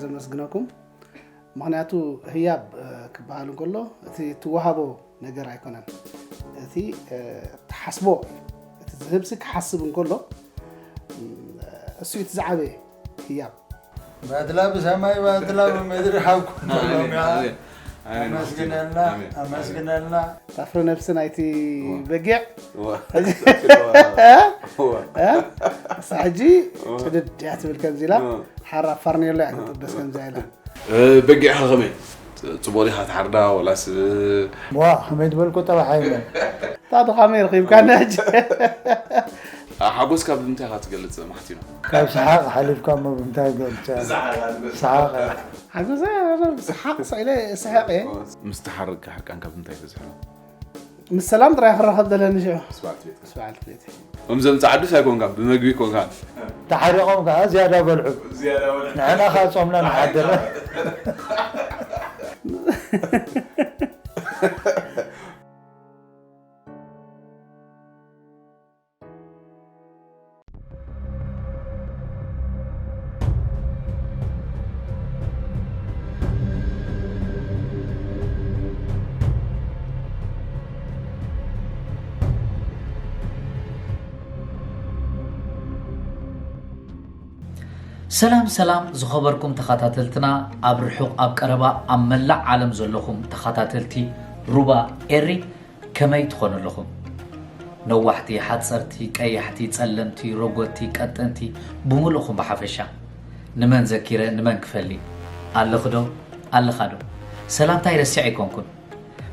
ዘመስግነኩም። ምኽንያቱ ህያብ ክበሃል እንከሎ እቲ ትወሃቦ ነገር ኣይኮነን። እቲ ትሓስቦ፣ እቲ ዝህብሲ ክሓስብ እንከሎ እሱ እቲ ዝዓበየ ህያብ። ባድላ ብሰማይ ባድላ ብምድሪ ሓብኩም በሎም። ኣመስግነልና። ኣመስግነልና። ታፍሪ ነብሲ ናይቲ በጊዕ። እሳ ሕጂ ጭድድ እያ ትብል ከምዚ ኢላ ሓራ ፋርኔሎ እያ ክትጥበስ ከምዚ ኢላ። በጊዕኻ ከመይ? ጽቡቕ ዲኻ ትሓርዳ ወላስ? ዋ ከመይ ዝበልኩ ጠባሕ ኣይብለን። ታቱ ከመይ ረኺብካና ሕጂ? ሓጎስካ ብምንታይ ኢኻ ትገልጽ ማሕቲኖ? ካብ ሰሓቕ ሓሊፍካ እሞ ብምንታይ ገልጸ? ሰሓቕ። ሓጎሰ ሰሓቕ ስኢለ ስሕቕ እየ። ምስ ተሓረድካ ሕርቃንካ ብምንታይ ተዝሕሎ? ምስ ሰላም ጥራይ ክራኸብ ደለኒ ሽዑ። ምስ በዓልቲ ቤትካ። ምስ በዓልቲ ቤተይ። ከምዞም ጸዓዱስ ኣይኮንካን ብመግቢ ኮንካን። ተሓሪቖም ከዓ ዝያዳ በልዑ። ንሕና ከዓ ጾምና ንሓድር። ሰላም ሰላም ዝኸበርኩም ተኸታተልትና፣ ኣብ ርሑቕ ኣብ ቀረባ ኣብ መላእ ዓለም ዘለኹም ተኸታተልቲ ሩባ ኤሪ ከመይ ትኾኑ ኣለኹም? ነዋሕቲ፣ ሓፀርቲ፣ ቀያሕቲ፣ ፀለምቲ፣ ረጎድቲ፣ ቀጠንቲ፣ ብምሉእኹም ብሓፈሻ። ንመን ዘኪረ ንመን ክፈሊ? ኣለኺ ዶ? ኣለኻ ዶ? ሰላምታይ ረሲዐ ኣይኮንኩን።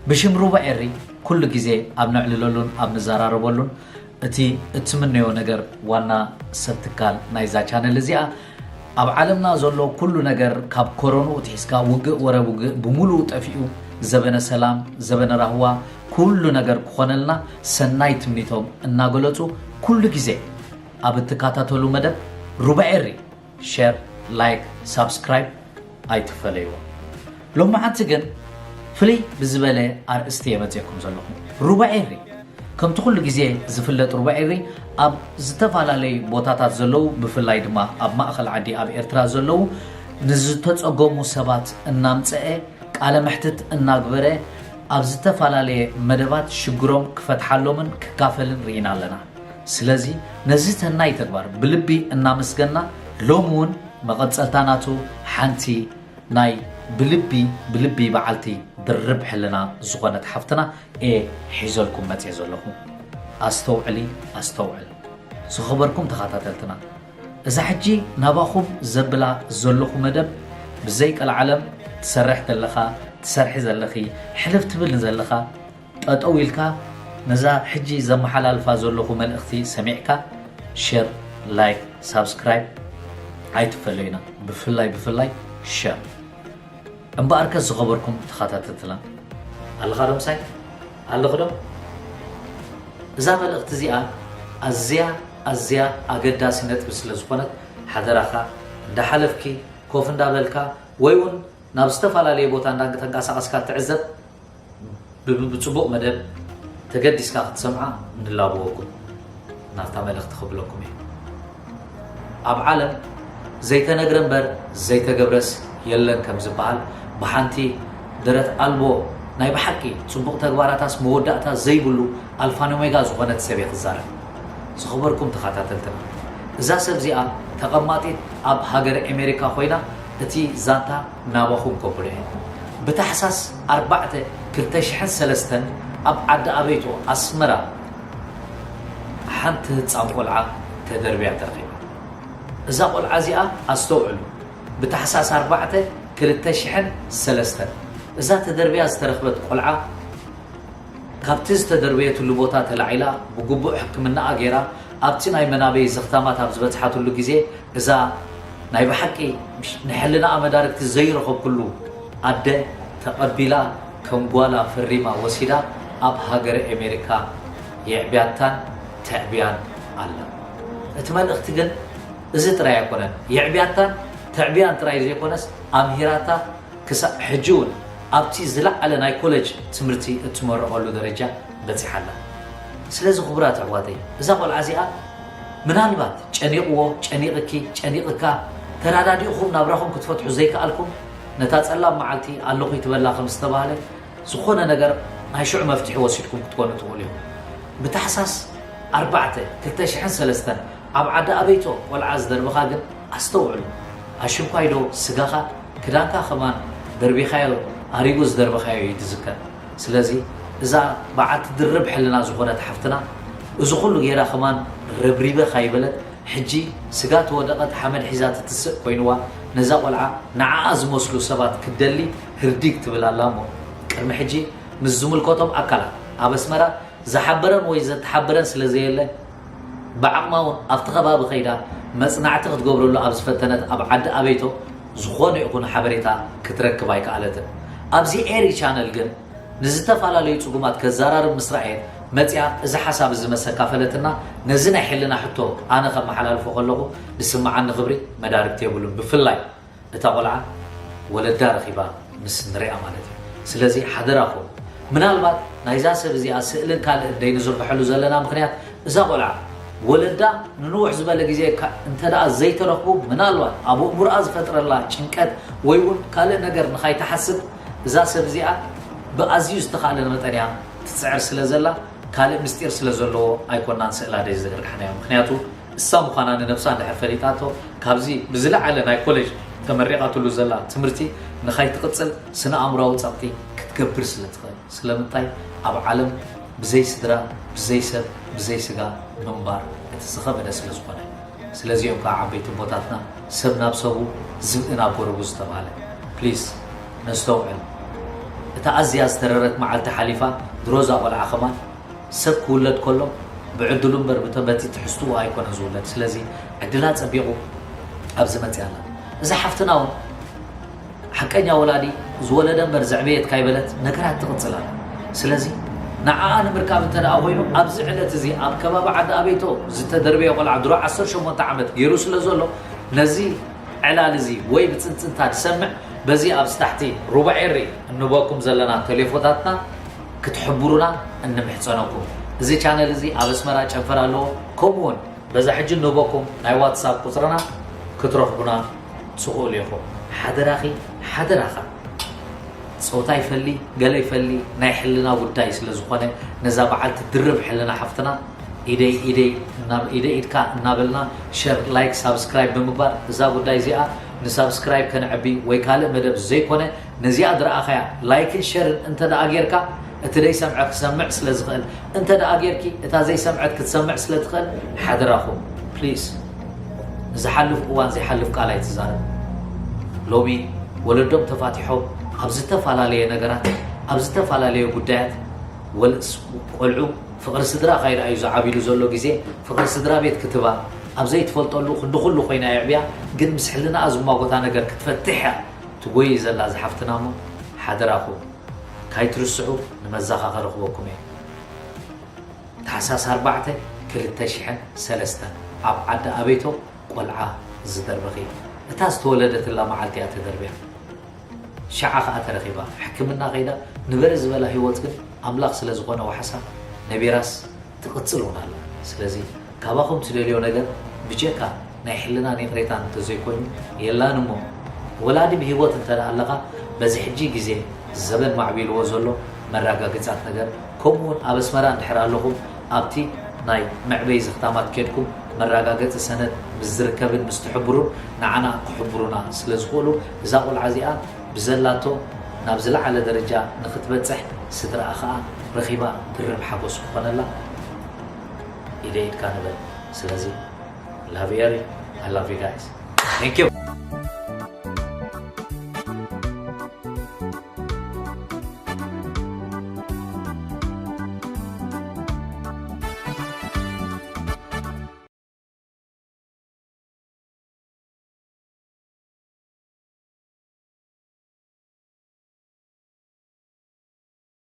ብሽም ሩባ ኤሪ ኩሉ ግዜ ኣብ ነዕልለሉን ኣብ ንዘራረበሉን እቲ እትምነዮ ነገር ዋና ሰብ ትካል ናይዛ ቻነል እዚኣ ኣብ ዓለምና ዘሎ ኩሉ ነገር ካብ ኮሮንኡ ትሒዝካ ውግእ ወረ ውግእ ብምሉኡ ጠፊኡ ዘበነ ሰላም ዘበነ ራህዋ ኩሉ ነገር ክኾነልና ሰናይ ትምኒቶም እናገለጹ ኩሉ ግዜ ኣብ እትከታተሉ መደብ ሩባ ኤሪ ሸር፣ ላይክ፣ ሳብስክራይብ ኣይትፈለይዎ። ሎማዓንቲ ግን ፍልይ ብዝበለ ኣርእስቲ እየ መፅየኩም ዘለኹ። ሩባ ኤሪ። ከምቲ ኩሉ ግዜ ዝፍለጥ ሩባ ኤሪ ኣብ ዝተፈላለዩ ቦታታት ዘለዉ ብፍላይ ድማ ኣብ ማእኸል ዓዲ ኣብ ኤርትራ ዘለዉ ንዝተፀገሙ ሰባት እናምፀአ ቃለ መሕትት እናግበረ ኣብ ዝተፈላለየ መደባት ሽግሮም ክፈትሓሎምን ክካፈልን ርኢና ኣለና። ስለዚ ነዚ ሰናይ ተግባር ብልቢ እናመስገና ሎሚ እውን መቐፀልታ ናቱ ሓንቲ ናይ ብልቢ ብልቢ በዓልቲ ድርብ ሕልና ዝኾነት ሓፍትና እየ ሒዘልኩም መፅየ ዘለኹ። ኣስተውዕሊ ኣስተውዕል ዝኸበርኩም ተኸታተልትና እዛ ሕጂ ናባኹም ዘብላ ዘለኹ መደብ ብዘይ ቀልዓለም ትሰርሕ ዘለኻ ትሰርሒ ዘለኺ ሕልፍ ትብል ንዘለኻ ጠጠው ኢልካ ነዛ ሕጂ ዘመሓላልፋ ዘለኹ መልእኽቲ ሰሚዕካ ሸር ላይክ ሳብስክራይብ ኣይትፈለዩና ብፍላይ ብፍላይ ሸር እምበኣርከስ ዝኸበርኩም ተኸታተልትና ኣለኻ ዶ ምሳይ ኣለኹ ዶ እዛ መልእኽቲ እዚኣ ኣዝያ ኣዝያ ኣገዳሲ ነጥቢ ስለ ዝኾነት ሓደራኻ እንዳሓለፍኪ ኮፍ እንዳበልካ ወይ እውን ናብ ዝተፈላለየ ቦታ እንዳተንቀሳቐስካ ትዕዘብ ብብፅቡቕ መደብ ተገዲስካ ክትሰምዓ ንላበወኩም ናብታ መልእኽቲ ክብለኩም እየ ኣብ ዓለም ዘይተነግረ እምበር ዘይተገብረስ የለን ከም ዝበሃል ብሓንቲ ደረት ኣልቦ ናይ ብሓቂ ፅቡቕ ተግባራታስ መወዳእታ ዘይብሉ ኣልፋን ኦሜጋ ዝኾነት ሰብ እየ ክዛረብ ዝኽበርኩም ተኸታተልትና እዛ ሰብ እዚኣ ተቐማጢት ኣብ ሃገር ኤሜሪካ ኮይና እቲ ዛንታ ናባኹም ከብሎ እየ። ብታሕሳስ ኣርባዕተ ክልተ ሽሕን ሰለስተን ኣብ ዓዲ ኣበይቶ ኣስመራ ሓንቲ ህፃን ቆልዓ ተደርብያ ተረኺባ። እዛ ቆልዓ እዚኣ ኣስተውዕሉ፣ ብታሕሳስ ኣርባዕተ ክልተ ሽሕን ሰለስተን እዛ ተደርብያ ዝተረኽበት ቆልዓ ካብቲ ዝተደርበየትሉ ቦታ ተላዒላ ብግቡእ ሕክምናኣ ገይራ ኣብቲ ናይ መናበይ ዘኽታማት ኣብ ዝበጽሓትሉ ግዜ እዛ ናይ ብሓቂ ንሕልናኣ መዳርግቲ ዘይረኸብኩሉ ኣደ ተቐቢላ ከም ጓላ ፈሪማ ወሲዳ ኣብ ሃገረ ኤሜሪካ የዕብያታን ተዕብያን ኣላ። እቲ መልእኽቲ ግን እዚ ጥራይ ኣይኮነን። የዕብያታን ተዕብያን ጥራይ ዘይኮነስ ኣምሂራታ ክሳዕ ሕጂ እውን ኣብቲ ዝለዓለ ናይ ኮለጅ ትምህርቲ እትመርቐሉ ደረጃ በጺሓ ኣላ። ስለዚ ክቡራት ኣሕዋተይ፣ እዛ ቆልዓ እዚኣ ምናልባት ጨኒቕዎ፣ ጨኒቕኪ፣ ጨኒቕካ ተራዳዲእኹም ናብራኹም ክትፈትሑ ዘይከኣልኩም፣ ነታ ጸላም መዓልቲ ኣለኹ ይትበላ ከም ዝተባህለ፣ ዝኾነ ነገር ናይ ሽዑ መፍትሒ ወሲድኩም ክትኮኑ ትኽእሉ ኢኹም። ብታሕሳስ ኣርባዕተ ክልተ ሽሕን ሰለስተን ኣብ ዓዲ ኣበይቶ ቆልዓ ዝደርብኻ ግን ኣስተውዕሉ። ኣሽንኳይ ዶ ስጋኻ፣ ክዳንካ ከማን ደርቢኻዮ፣ ኣሪጉ ዝደርበኻዮ እዩ ዝዝከር። ስለዚ እዛ በዓልቲ ድርብ ሕልና ዝኾነት ሓፍትና፣ እዚ ኩሉ ጌራ ከማን ረብሪበ ካይበለት፣ ሕጂ ስጋ ተወደቐት ሓመድ ሒዛ ትትስእ ኮይንዋ፣ ነዛ ቆልዓ ንዓኣ ዝመስሉ ሰባት ክትደሊ ህርዲግ ትብል ኣላ እሞ፣ ቅድሚ ሕጂ ምስ ዝምልከቶም ኣካላት ኣብ ኣስመራ ዝሓበረን ወይ ዘተሓበረን ስለ ዘየለ፣ ብዓቕማ እውን ኣብቲ ከባቢ ከይዳ መጽናዕቲ ክትገብረሉ ኣብ ዝፈተነት ኣብ ዓዲ ኣበይቶ ዝኾነ ይኹን ሓበሬታ ክትረክብ ኣይከኣለትን። ኣብዚ ኤሪ ቻነል ግን ንዝተፈላለዩ ጽጉማት ከዘራርብ ምስ ረኣየት መጺኣ እዚ ሓሳብ እዚ መስ ኣካፈለትና። ነዚ ናይ ሕልና ሕቶ ኣነ ከመሓላልፎ ከለኹ ዝስምዓኒ ክብሪ መዳርግቲ የብሉን። ብፍላይ እታ ቆልዓ ወለዳ ረኺባ ምስ ንሪኣ ማለት እዩ። ስለዚ ሓደራኹም፣ ምናልባት ናይዛ ሰብ እዚኣ ስእልን ካልእን ደይንዝርግሐሉ ዘለና ምኽንያት፣ እዛ ቆልዓ ወለዳ ንንውሕ ዝበለ ግዜ እካ እንተ ደኣ ዘይተረኽቡ፣ ምናልባት ኣብ ኣእምሮኣ ዝፈጥረላ ጭንቀት ወይ እውን ካልእ ነገር ንኻይትሓስብ፣ እዛ ሰብ እዚኣ ብኣዝዩ ዝተኻእለ መጠን እያ ትጽዕር ስለ ዘላ፣ ካልእ ምስጢር ስለ ዘለዎ ኣይኮናን ስእላ ደይ ዝርግሕናዮ። ምኽንያቱ እሳ ምዃና ንነብሳ እንድሕር ፈሊጣቶ፣ ካብዚ ብዝለዓለ ናይ ኮሌጅ ተመሪቓትሉ ዘላ ትምህርቲ ንኻይትቕጽል ስነ ኣእምሮኣዊ ጸቕጢ ክትገብር ስለ ትኽእል። ስለምንታይ ኣብ ዓለም ብዘይ ስድራ፣ ብዘይ ሰብ፣ ብዘይ ስጋ ምንባር እቲ ዝኸበደ ስለ ዝኾነ። ስለዚኦም ከዓ ዓበይቲ ቦታትና ሰብ ናብ ሰቡ ዝብኢ ናብ ጎረቡ ዝተባህለ። ፕሊስ ነስተውዕል። እታ ኣዝያ ዝተረረት መዓልቲ ሓሊፋ ድሮ እዛ ቆልዓ ኸማን ሰብ ክውለድ ከሎ ብዕድሉ እምበር ብተ-፣ በቲ ትሕዝትኡ ኣይኮነን ዝውለድ። ስለዚ ዕድላ ጸቢቑ ኣብዚ መጽያ ኣላ። እዛ ሓፍትና እውን ሓቀኛ ወላዲ ዝወለደ እምበር ዘዕበየት ካይበለት ነገራት ትቕጽል ኣላ። ስለዚ ንዓኣ ንምርካብ እንተ ደኣ ኮይኑ ኣብዚ ዕለት እዚ ኣብ ከባቢ ዓዲ ኣበይቶ ዝተደርበየ ቆልዓ ድሮ ዓሰርተ ሸሞንተ ዓመት ገይሩ ስለ ዘሎ ነዚ ዕላል እዚ ወይ ብጽንጽንታ ዝሰምዕ በዚ ኣብዚ ታሕቲ ሩባ ኤሪ እንበኩም ዘለና ቴሌፎታትና ክትሕብሩና እንምሕጸነኩም። እዚ ቻነል እዚ ኣብ ኣስመራ ጨንፈር ኣለዎ። ከምኡ እውን በዛ ሕጂ እንህበኩም ናይ ዋትሳፕ ቁጽርና ክትረኽቡና ትኽእሉ ኢኹም። ሓደራኺ፣ ሓደራኻ። ጾታ ይፈሊ፣ ገለ ይፈሊ፣ ናይ ሕልና ጉዳይ ስለ ዝኾነ ነዛ በዓልቲ ድርብ ሕልና ሓፍትና ኢደይ ኢደይ እናብ-፣ ኢደይ ኢድካ እናበልና ሸር፣ ላይክ፣ ሳብስክራይብ ብምግባር እዛ ጉዳይ እዚኣ ንሳብስክራይብ ከነዕቢ ወይ ካልእ መደብ ዘይኮነ ነዚኣ ዝረኣኻያ ላይክን ሸርን እንተ ደኣ ጌርካ እቲ ዘይሰምዐ ክሰምዕ ስለ ዝኽእል፣ እንተ ደኣ ጌርኪ እታ ዘይሰምዐት ክትሰምዕ ስለ ትኽእል ሓደራኹም ፕሊስ ንዝሓልፍ እዋን ዘይሓልፍ ቃል ኣይትዛረብ። ሎሚ ወለዶም ተፋቲሖም ኣብ ዝተፈላለየ ነገራት ኣብ ዝተፈላለየ ጉዳያት ወልስ ቆልዑ ፍቕሪ ስድራ ካይዳ እዩ ዝዓቢሉ ዘሎ ግዜ ፍቕሪ ስድራ ቤት ክትባ ኣብ ዘይትፈልጠሉ ክንዲ ኩሉ ኮይና የዕብያ ግን ምስ ሕልናኣ ዝማጎታ ነገር ክትፈትሕ እያ ትጎይ ዘላ ዝሓፍትና እሞ ሓደራኹም ካይትርስዑ ንመዘኻኸሪ ክበኩም እየ። ታሕሳስ ኣርባዕተ ክልተ ሽሕን ሰለስተን ኣብ ዓዲ ኣበይቶ ቆልዓ ዝደርበኺ እታ ዝተወለደትላ መዓልቲ እያ ተደርብያ። ሸዓ ኸኣ ተረኺባ ሕክምና ከይዳ ንበረ ዝበላ ህይወት ግን ኣምላኽ ስለ ዝኾነ ዋሕሳ ነቢራስ ትቕጽል እውን ኣላ። ስለዚ ካባኹም ትደልዮ ነገር ብጀካ ናይ ሕልናን ይቕሬታን እንተዘይኮይኑ የላን እሞ ወላዲ ብህይወት እንተ ደኣ ኣለኻ በዚ ሕጂ ግዜ ዘበን ማዕቢልዎ ዘሎ መራጋገጻት ነገር ከምኡ እውን ኣብ ኣስመራ እንድሕር ኣለኹም ኣብቲ ናይ መዕበይ ዝኽታማት ኬድኩም መራጋገጺ ሰነድ ምስ ዝርከብን ምስ ትሕብሩን ንዓና ክሕብሩና ስለ ዝኽእሉ እዛ ቆልዓ እዚኣ ብዘላቶ ናብ ዝለዓለ ደረጃ ንኽትበጽሕ ስድራኣ ኸኣ ረኺባ ድርብ ሓጎስ ክኾነላ ኢደ ኢድካ ንበል። ስለዚ love you, I love you guys. Thank you.